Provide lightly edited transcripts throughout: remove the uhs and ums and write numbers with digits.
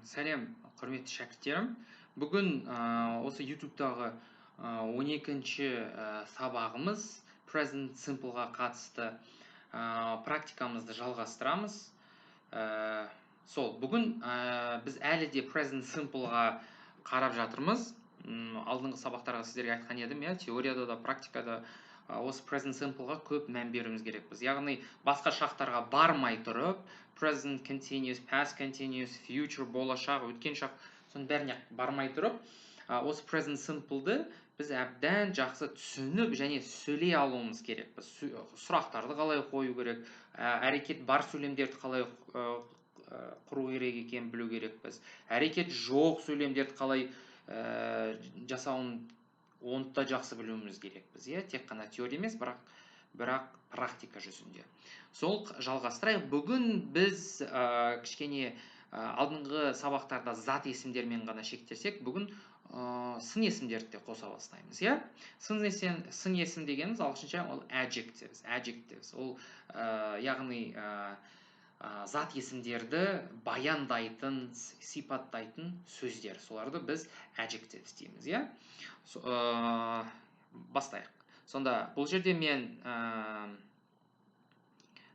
Сәлем, құрметті шәкірттерім. Бүгін осы YouTube'тағы 12-ші сабағымыз Present Simple'ға қатысты практикамызды жалғастырамыз. Сол, бүгін біз әлі де Present Simple'ға қарап жатырмыз. Алдыңғы сабақтарға сіздерге айтқан едім, иә, теорияда да, практикада осы Present Simple'ға көп мән беруіміз керекпіз. Яғни басқа шақтарға бармай тұрып, present continuous, past continuous, future, болашақ, өткен шақ, соның бәріне бармай тұрып, осы present simple'ды біз әбден жақсы түсініп және сөйлей алуымыз керекпіз. Сұрақтарды қалай қою керек, әрекет бар сөйлемдерді қалай құру керек екенін білу керекпіз. Әрекет жоқ сөйлемдерді қалай жасауын оны да жақсы білуіміз керекпіз, иә, тек қана теория емес, бірақ практика жүзінде. Сол жалғастырайық. Бүгін біз кішкене алдыңғы сабақтарда зат есімдермен ғана шектелсек, бүгін сын есімдерді де қоса бастаймыз, иә. Сын есім дегеніміз ағылшынша ол adjectives, adjectives. Ол яғни зат есімдерді баяндайтын, сипаттайтын сөздер. Соларды біз adjectives дейміз, иә. Бастайық. Сонда бұл жерде мен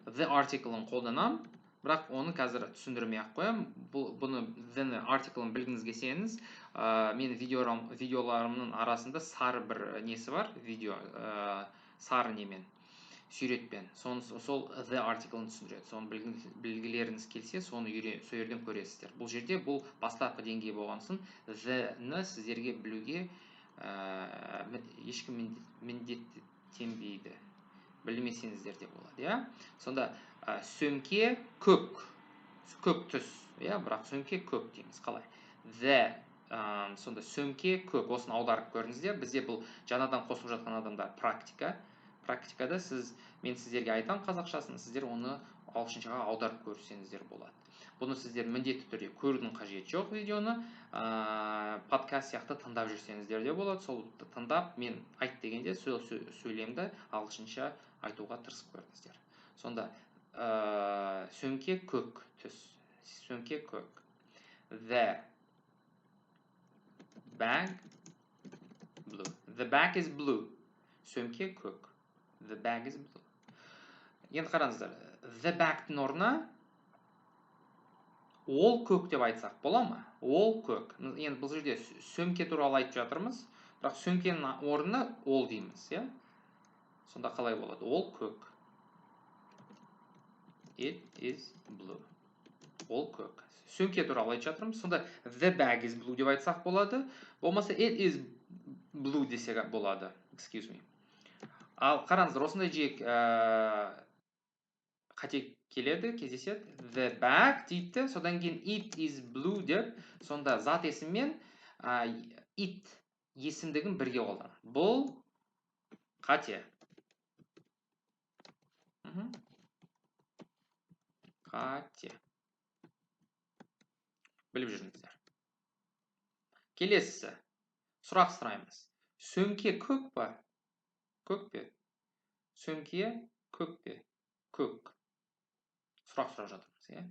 the article-ын қолданамын, бірақ оны қазір түсіндірмей ақ қоямын. Бұны the article-ын білгіңіз келсеңіз, менің видеоларымның арасында сары бір несі бар, видео, сары немен, суретпен. Соны, сол the article-ын түсіндіреді. Соны білгілеріңіз келсе, соны сол жерден көресіздер. Бұл жерде бұл бастапқы деңгей болған соң the-ны сіздерге білуге ешкім міндеттенбейді. Білмесеңіздер де болады, иә? Сонда сөмке көк, көк түс, иә, бірақ сөмке көк дейміз. Қалай? The, сонда сөмке көк. Осыны аударып көріңіздер. Бізде бұл жаңадан қосылып жатқан адамдар практика. Практикада мен сіздерге айтамын қазақшасын, сіздер оны ағылшыншаға аударып көрсеңіздер болады. Бұны сіздер міндетті түрде көрудің қажеті жоқ видеоны, подкаст сияқты тыңдап жүрсеңіздер де болады. Сол тыңдап, мен айт дегенде сол сөйлемді ағылшынша айтуға тырысып көріңіздер. Сонда, сөмке көк түс, сөмке көк. The bag blue. The bag is blue. Сөмке көк. The bag is blue. Енді қараңыздар, the bag-тің орнына ол көк деп айтсақ бола ма? Ол көк. Енді бұл жерде сөмке туралы айтып жатырмыз, бірақ сөмкенің орнына ол дейміз, иә? Сонда қалай болады? Ол көк. It is blue. Ол көк. Сөмке туралы айтып жатырмыз. Сонда the bag is blue деп айтсақ болады. Болмаса it is blue десек болады. Excuse me. Ал қараңыздар, осындай жиек қате келеді, кездеседі. The bag дейді, содан кейін it is blue деп, сонда зат есіммен it есімдігін бірге қолданады. Бұл қате. Қате. Біліп жүріңіздер. Келесісі. Сұрақ сұраймыз. Сөмке көк па? Көк пе? Сөмке көк пе? Көк. Сұрақ сұрап жатырмыз, иә?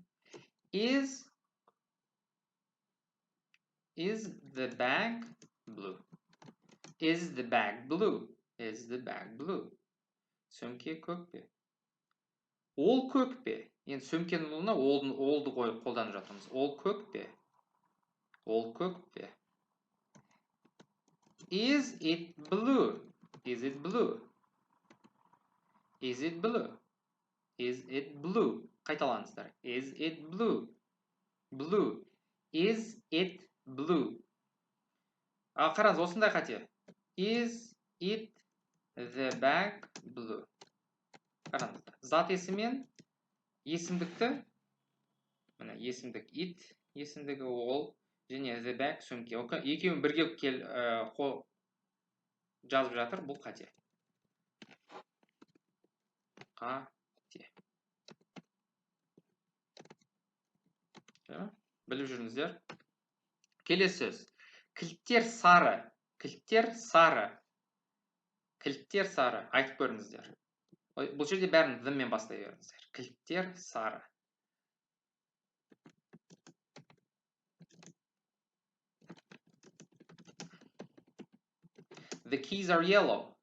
Is the bag blue? Is the bag blue? Is the bag blue? Сөмке көк пе? Ол көк пе? Енді сөмкенің орнына олды қойып қолданып жатырмыз. Ол көк пе? Ол көк пе? Is it blue? Is it blue? Is it blue? Is it blue? Қайталаңыздар. Is it blue? Blue. Is it blue? Ал қараңыз, осындай қате. Is it the bag blue? Қараңыздар. Зат есіммен есімдікті, міне есімдік it, есімдігі ол, және the bag сөмке. Екеуін бірге жазып жатыр, бұл қате. Қате. Біліп жүріңіздер. Келесі сөз. Кілттер сары. Кілттер сары. Кілттер сары. Айтып көріңіздер. Бұл жерде бәрін the-мен бастай беріңіздер. Кілттер сары. The keys are yellow.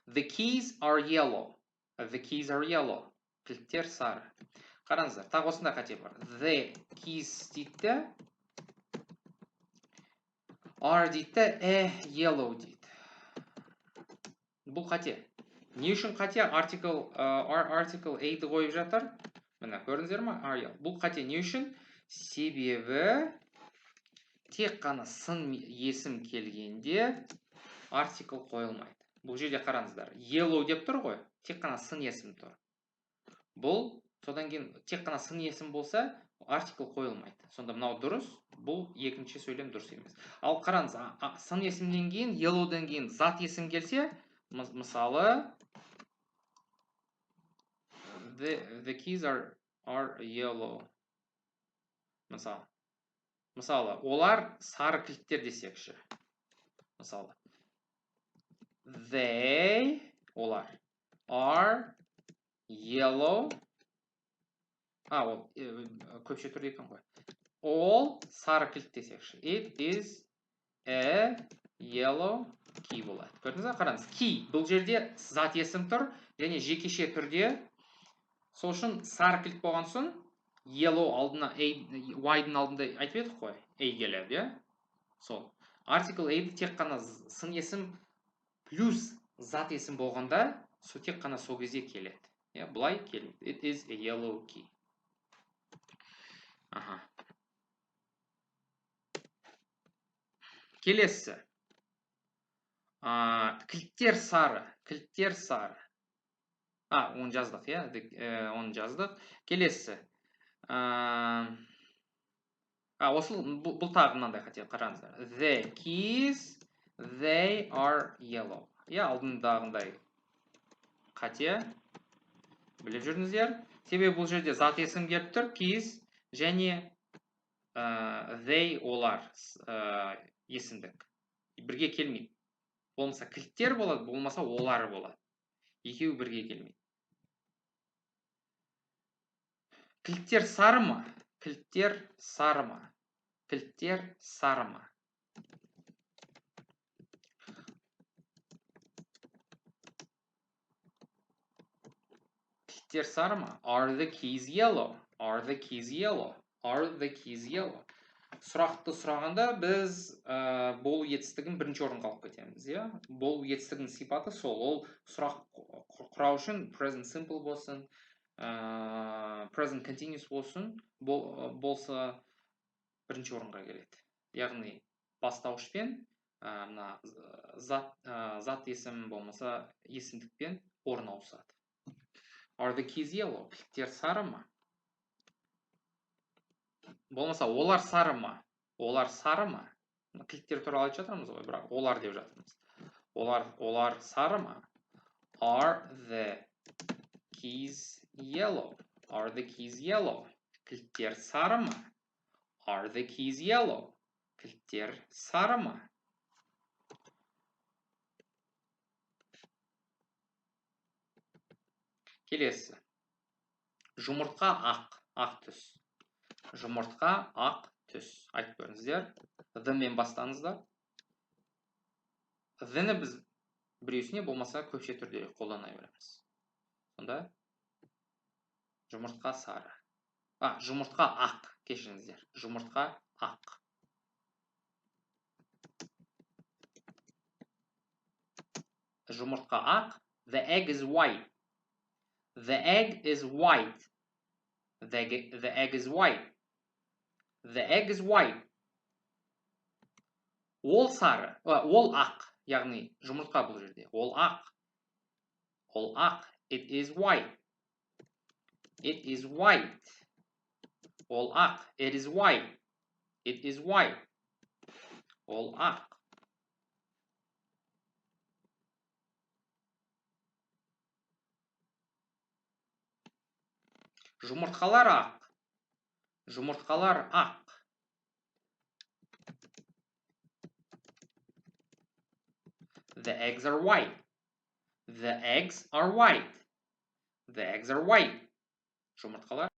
The keys are yellow. The keys are yellow. Кілттер сары. Қараңыздар, тағы осындай қате бар. The keys дейді, are дейді, yellow дейді. Бұл қате. Не үшін қате? Article, article a-ді қойып жатыр. Міне, көрдіңіздер ме? Are yellow. Бұл қате не үшін? Себебі тек қана сын есім келгенде артикл қойылмайды. Бұл жерде қараңыздар, yellow деп тұр ғой, тек қана сын есім тұр. Бұл содан кейін тек қана сын есім болса, артикл қойылмайды. Сонда мынау дұрыс, бұл екінші сөйлем дұрыс емес. Ал қараңыз, сын есімнен кейін, yellow'дан кейін зат есім келсе, мысалы, the keys are yellow. Мысалы, олар сары кілттер десекші. Мысалы, they, олар, are yellow. Ол көпше түрде екен ғой. Ол сары кілт десекші. It is a yellow key болады. Көрдіңіз бе? Қараңыз, key бұл жерде зат есім тұр және жекеше түрде. Сол үшін сары кілт болған соң yellow алдына a, y-дың алдында айтып едік қой, a келеді, иә? Сол. Article a-ді тек қана сын есім плюс зат есім болғанда, сол тек қана сол кезде келеді. Иә, былай келеді. It is a yellow key. Аха. Келесі. Кілттер сары, кілттер сары. Оны жаздық, иә? Оны жаздық. Келесі. Осы бұл тағы мынандай қате, қараңыздар. The keys, they are yellow. Иә, алдындағындай қате. Біліп жүріңіздер. Себебі бұл жерде зат есім келіп тұр, keys және they олар есімдік. Бірге келмейді. Болмаса кілттер болады, болмаса олар болады. Екеуі бірге келмейді. Кілттер сары ма? Кілттер сары ма? Кілттер сары ма? Кілттер сары ма? Are the keys yellow? Are the keys yellow? Are the keys yellow? Сұрақты сұрағанда біз болу етістігін бірінші орынға алып кетеміз, иә? Болу етістігінің сипаты сол. Ол сұрақ құрау үшін present simple болсын, present continuous болсын, болса бірінші орынға келеді. Яғни бастауышпен мына зат есім болмаса есімдікпен орын ауысады. Are the keys yellow? Кілттер сары ма? Болмаса олар сары ма? Олар сары ма? Кілттер туралы айтып жатырмыз ғой, бірақ олар деп жатырмыз. Олар сары ма? Are the keys yellow? Are the keys yellow? Кілттер сары ма? Are the keys yellow? Кілттер сары ма? Келесі. Жұмыртқа ақ, ақ түс. Жұмыртқа ақ түс. Айтып көріңіздер. The-мен бастаңыздар. The-ні біз біреусіне болмаса көпше түрде қолдана береміз. Сонда жұмыртқа сары. Жұмыртқа ақ, кешіріңіздер. Жұмыртқа ақ. Жұмыртқа ақ. The egg is white. The egg is white. The egg is white. The egg is white. Ол сары, ол ақ, яғни жұмыртқа бұл жерде. Ол ақ. Ол ақ. It is white. It is white. Ол ақ. It is white. It is white. Ол ақ. Жұмыртқалар ақ. Жұмыртқалар ақ. The eggs are white. The eggs are white. The eggs are white. Жұмыртқалар